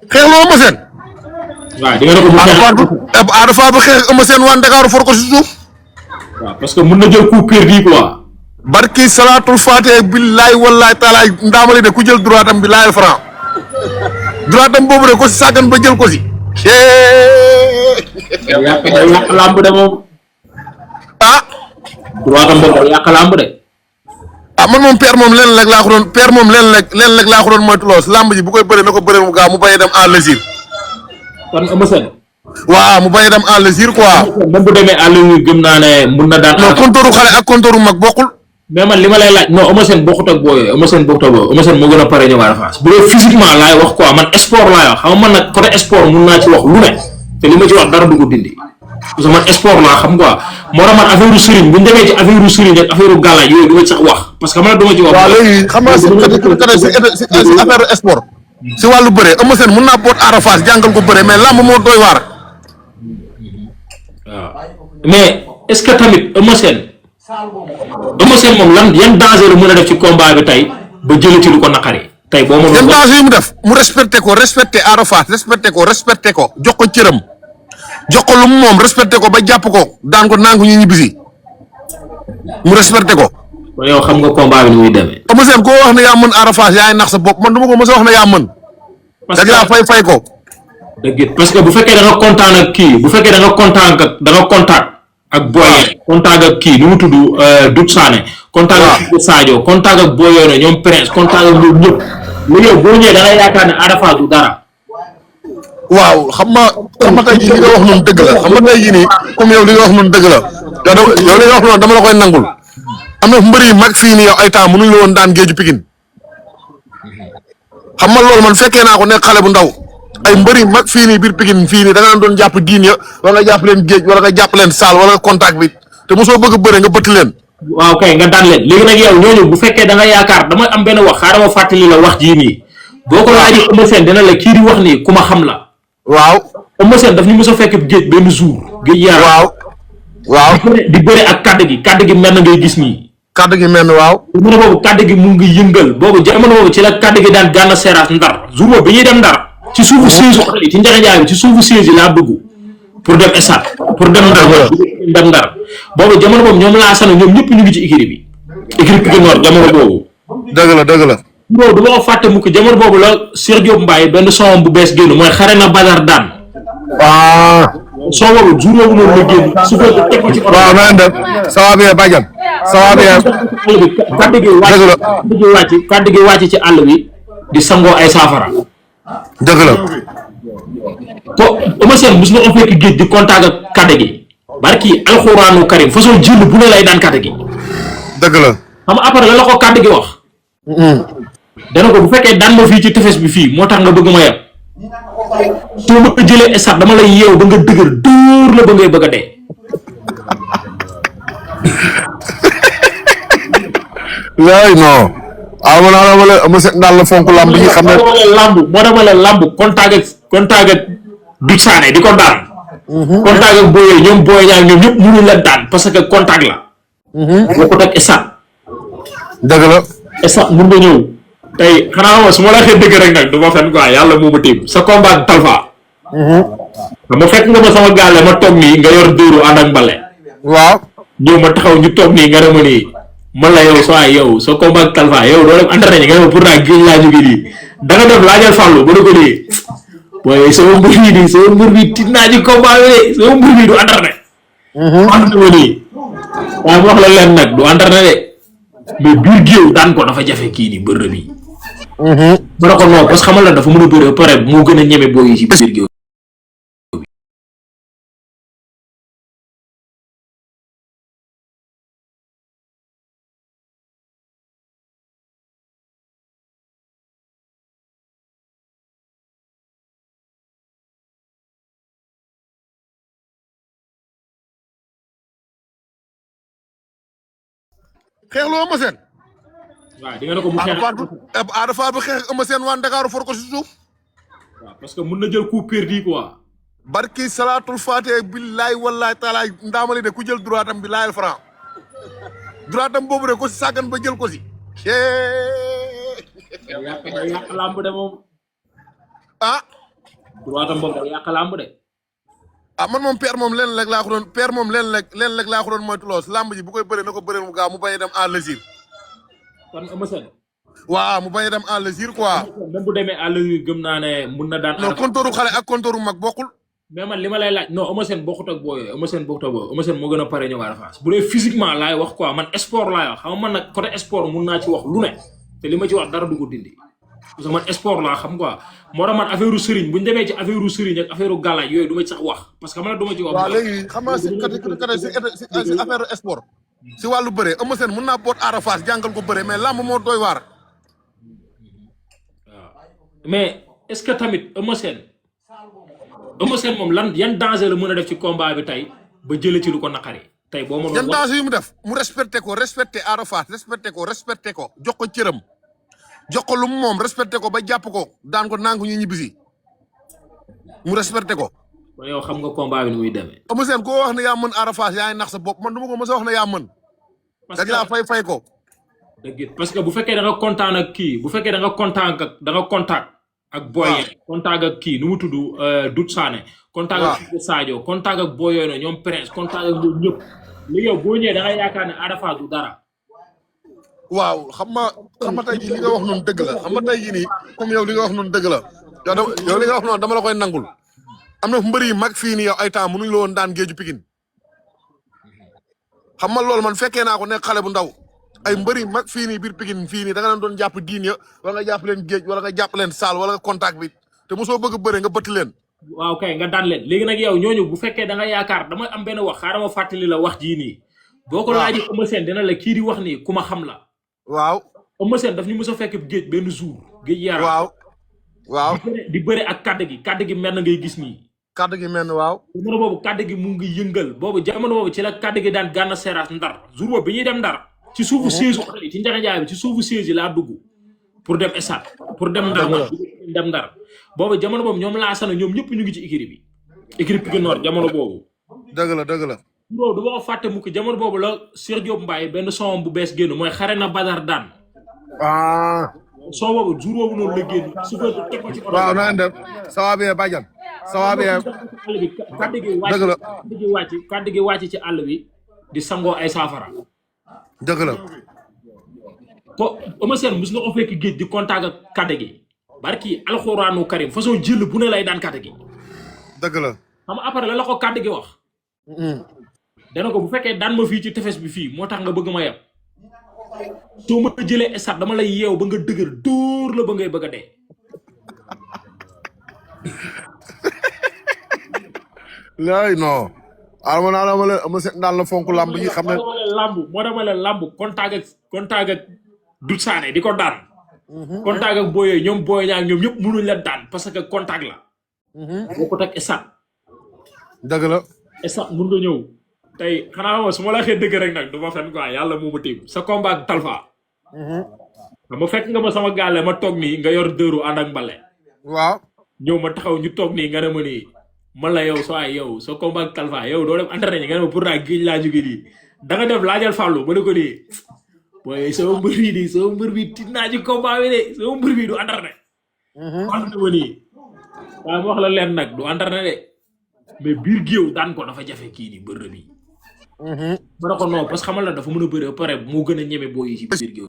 xeexloo Eumeu Sène. waaw di nga ne ko bu Ada Fass ba xeex Eumeu Sène waa Ndakaaru for ko si suuf. waaw parce que mun na jël coup perdu quoi. barki salaatul faatee billaay wallaay taalaay ndaamali de ku jël droitam bi laayal franc droitam boobu de ko si sàggan ba jël ko si. yàq làmb de moom. ah. droitam boobu yàq làmb de. ah man moom père moom lenn rek laa ko doon père moom lenn rek laa ko doon moytuloos làmb ji bu koy bëree na ko bëree mu gaaw mu bañ a dem en lésir. kon Eumeu Sène. waaw mu bañ a dem en lésir quoi. même bu demee àll bi gëm naa ne mun na daan. non kontooru xale ak kontooru mag bokkul. mais man li ma lay laaj non Eumeu Sène bokkut ak booy yooyu Eumeu Sène bokkut ak booy Eumeu Sène moo gën a pare ñëw Ada Fass bu dee physiquement laay wax quoi man sport laay wax xam nga man nag côté sport mun naa ci wax lu ne te li ma ci wax dara du ko dindi parce que man sport laa xam quoi moo tax man affaire sëriñ bu ñu demee ci affaire sëriñ ak affaire gàllaaj yooyu du ma ci sax wax parce que man dama ci wax. waaw léegi xam nga si affaire sport. si wàllu bëre Eumeu Sène mun naa boot Ada Fass jàngal ko bëre mais lamb moo doy waar. waaw mais est-ce que tamit Eumeu Sène moom lan yan danger la mën a def ci combat bi tey ba jëlee ci lu ko naqari tey boo mënoon. yan danger yi mu def mu respecté Ada Fass respecté ko jox ko cëram jox ko lu mu moom respecté ko ba jàpp ko daan ko naan ko ñu ñibbisi mu respecté ko. kon yow xam nga combat bi ni muy demee. Eumeu Sène koo wax ne yaa mën Ada Fass yaay nax sa bopp man du ma ko mës a wax ne yaa mën. parce que yaa fay ko. dëgg parce que bu fekkee da nga kontaan ak kii bu fekkee da nga contact ak Boye contact ak kii nu mu tudd Doudou Sané. contact ak Sadio contact ak Boye ñoom Prince contact ak ñoom ñëpp lu yow boo ñëwee da ngay yaakaar ne Ada Fass du dara. waaw xam nga tey jii li nga wax noonu dëgg la xam nga tey jii nii comme yow li nga wax noonu dëgg la yow li nga wax noonu dama la koy nangul am na mbër yi mag fii nii yow ay temps mënuñ la woon daan géeju Pikine xam nga loolu man fekkee naa ko nekk xale bu ndaw ay mbëri mag fii nii biir Pikine fii nii da nga doon jàpp diin ya wala nga jàpp leen géej wala nga jàpp leen saal wala contact bi te mosoo bëgg a bëre nga bëtt leen. waaw kay nga daan leen léegi nag yow ñooñu bu fekkee da nga yaakaar dama am benn wax xaaral ma fàttali la wax jii nii boo ko laajee Eumeu Sène dina la kii di wax nii ku ma xam la. waaw Eumeu Sène daf ñu mos a fekk géej benn jour. géej yaram waaw di bëre ak kàdd gi mel na ngay gis nii. kàdd gi mel ni waaw. jamono boobu kàdd gi mu ngi yëngal boobu jamono boobu ci la kàdd gi daan gànna seeraas ndar jour boobu bi ñuy dem ndar. ci suufu siège xale yi ci njaxajaay bi ci suufu siège yi laa dugg pour dem stade pour dem ndar boobu jamono boobu ñoom laa sana ñoom ñëpp ñu ngi ci écurie bi écurie Pikine Nord jamono boobu. dëgg la. boobu du ma ko fàtte mukk jamono boobu la Cheikh Diop Mbaye benn son bu bees génn mooy xare na Badar daan. son boobu jour boobu noonu la génn su ko teg ko ci. waaw na leen def ça va bien Badiane ça va bien. kàddu gi wàcc ci àll bi di sangoo ay saafara. dëgg la. ko Eumeu Sène mos nga ko fekk géej di contact ak kàddu gi barki alxuraanu karim façon jënd bu ne lay daan kàddu gi. dëgg la. xam nga après la ko kàddu gi wax. dana ko bu fekkee daan ma fii ci tefes bi fii moo tax nga bëgg ma yem. soo ma ko jëlee esat dama lay yeew ba nga dëgër dóor la ba ngay bëgg a dee. yaay non. waaw man daal ma Eumeu Sène daal la fonk lamb yi xam ne. moo dama la lamb contact ak Doudou Sané di ko daan. contact ak Boye ñoom Boye ñaar ñoom ñëpp mënuñ la daan parce que contact la. boo ko teg esat. dëgg la. esat mun nga ñëw. tey xanaa ma su ma la waxee dëgg rek nag du ma fen quoi yàlla moo ma tiim sa combat Talfa. ma fekk nga ma sama gaale ma toog nii nga yor dóoru ànd ak mbale. waaw. ñëw ma taxaw ñu toog nii nga ne ma nii man la yow sa combat Talfa yow doo dem entraîné nga ne ma pourtant géej laa jógee nii da nga def laajal fàllu ba ne ko nii booy sama mbir bi nii sama mbir bi tiit naa ci combat bi sama mbir bi du entraîné. wax na ma nii waaye mu wax la leen nag du entraîné de mais biir géew daan ko dafa jafe kii nii bërëb yi. ma ne ko non parce que xamal la dafa mën a bëre ba pare moo gën a ñeme booy yi ci biir géew. xeexloo Eumeu Sène. waaw di nga ne ko bu xeex Ada Fass ba xeex Eumeu Sène waa Ndakaaru for ko si suuf. waaw parce que mun na jël coup perdu quoi. barki salaatul faatee billaay wallaay taalaay ndaamali de ku jël droitam bi laayal franc droitam boobu de ko si sàggan ba jël ko si. yàq làmb de moom. ah. droitam boobu day yàq làmb de. ah man moom père moom leen rek laa ko doon père moom leen rek laa ko doon moytuloo lamb ji bu koy bëree na ko bëree mu gaaw mu bañ a dem en lésir. kon Eumeu Sène. waaw mu bañ a dem en lésir quoi. même bu demee àll bi gëm naa ne mun na daan. non kontooru xale ak kontooru mag bokkul. mais man li ma lay laaj non Eumeu Sène bokkut ak booy yooyu Eumeu Sène bokkut ak booy Eumeu Sène moo gën a pare ñëw Ada Fass bu dee physiquement laay wax quoi man sport laay wax xam nga man nag côté sport mun naa ci wax lu ne te li ma ci wax dara du ko dindi parce que man sport laa xam quoi moo tax man affaire sëriñ bu ñu demee ci affaire sëriñ ak affaire galaaj yooyu du ma ci sax wax parce que man du ma ci wax. waaw léegi xam nga si affaire sport. si wàllu bëree Eumeu Sène mun naa boot Ada Fass jàngal ko bëree mais lamb moo doy waar. waaw mais est-ce que tamit Eumeu Sène moom lan yan danger la mën a def ci combat bi tey ba jëlee ci lu ko naqari tey boo ma. yan danger yu mu def mu respecté Ada Fass respecté ko jox ko cëram jox ko lu mu moom respecté ko ba jàpp ko daan ko naan ko ñu ñibbisi mu respecté ko. kon yow xam nga combat bi ni muy demee. Eumeu Sène koo wax ne yaa mën Ada Fass yaa ngi nax sa bopp man du ma ko mës a wax ne yaa mën. parce que laa fay ko. dëgg parce que bu fekkee da nga kontaan ak kii bu fekkee da nga contact ak boy contact ak kii nu mu tudd Doudou Sané. contact ak Sadio contact ak boy yooyu ñoom Prince contact ak ñoom ñëpp léegi yow boo ñëwee da ngay yaakaar ne Ada Fass du dara. waaw xam nga tey jii li nga wax noonu dëgg la xam nga tey jii nii comme yow li nga wax noonu dëgg la yow li nga wax noonu dama la koy nangul am na mbër yi mag fii nii yow ay temps mënuñu la woon daan géeju Pikine xam nga loolu man fekkee naa ko nekk xale bu ndaw ay mbër yi mag fii nii biir Pikine fii nii da nga leen doon jàpp diin ya wala nga jàpp leen géej wala nga jàpp leen saal wala nga contact bi te mosoo bëgg a bëre nga bëtt leen. waaw kay nga daan leen léegi nag yow ñooñu bu fekkee da nga yaakaar dama am benn wax xaaral ma fàttali la wax jii nii. boo ko laajee Eumeu Sène dina la kii di wax nii ku ma xam la. waaw Eumeu Sène daf ñu mës a fekk géej benn jour. géej yaram waaw. di bëre ak kàdd gi mel na ngay gis nii. kàdd gi mel na waaw. jamono boobu kàdd gi mu ngi yëngal boobu jamono boobu ci la kàdd gi daan gànna seeraas ndar jour boobu bi ñuy dem ndar. ci suufu siège yi ci njaxanjaay bi ci suufu siège yi laa dugg pour dem stade pour dem ndar boobu jamono boobu ñoom laa sana ñoom ñëpp ñu ngi ci écurie bi écurie Pikine Nord jamono boobu. dëgg la. loolu du ma ko fàtte mukk jamono boobu la Cheikh Diop Mbaye benn son bu bees génn mooy xare na Badar daan. son boobu jour boobu noonu la génn su ko teg ko ci. waaw na ngeen def ça va bien Badiane. ça va bien. kàddu gi wàcc ci àll bi di sangoo ay saafara. dëgg la. ko Eumeu Sène mos nga ko fekk géej di contact ak kàddu gi barki alxuraanu karim façon jël bu ne lay daan kàddu gi. dëgg la. xam nga après la ko kàddu gi wax. dana ko bu fekkee daan ma fii ci tefes bi fii moo tax nga bëgg ma yem. soo ma jëlee estat dama lay yeew ba nga dëgër dóor la ba ngay bëgg a dee. lay non. alma naa dama leen Eumeu Sène daal la fonk lamb yi xam ne. moo dama leen lamb contact ak Doudou Sané di ko daan. contact ak booy yooyu ñoom booy ñaar ñoom ñëpp mënuñ la daan parce que contact la. bokkut ak estat. dëgg la. estat mun nga ñëw. tey xanaa ma su ma la waxee dëgg rek nag du ma fen quoi yàlla moo ma tiim sa combat ak Talfa. ma fekk nga ma sama gaale ma toog nii nga yor dëru ànd ak mbale. waaw. ñëw ma taxaw ñu toog nii nga ne ma nii man la yow sa combat ak Talfa yow doo dem entraîné nga ne ma pourtant géej laa jóge nii da nga def laajal Fallou ma ne ko nii booy sama mbër bi tiit naa ci combat bi de sama mbër bi du entraîné. Fallou ne ma nii waaye ma wax la leen nag du entraîné de mais biir géew daan ko dafa jafe kii nii bër bi. ma ne ko non parce que xamal la dafa mën a bëre ba pare moo gën a ñeme booy yi ci biir géew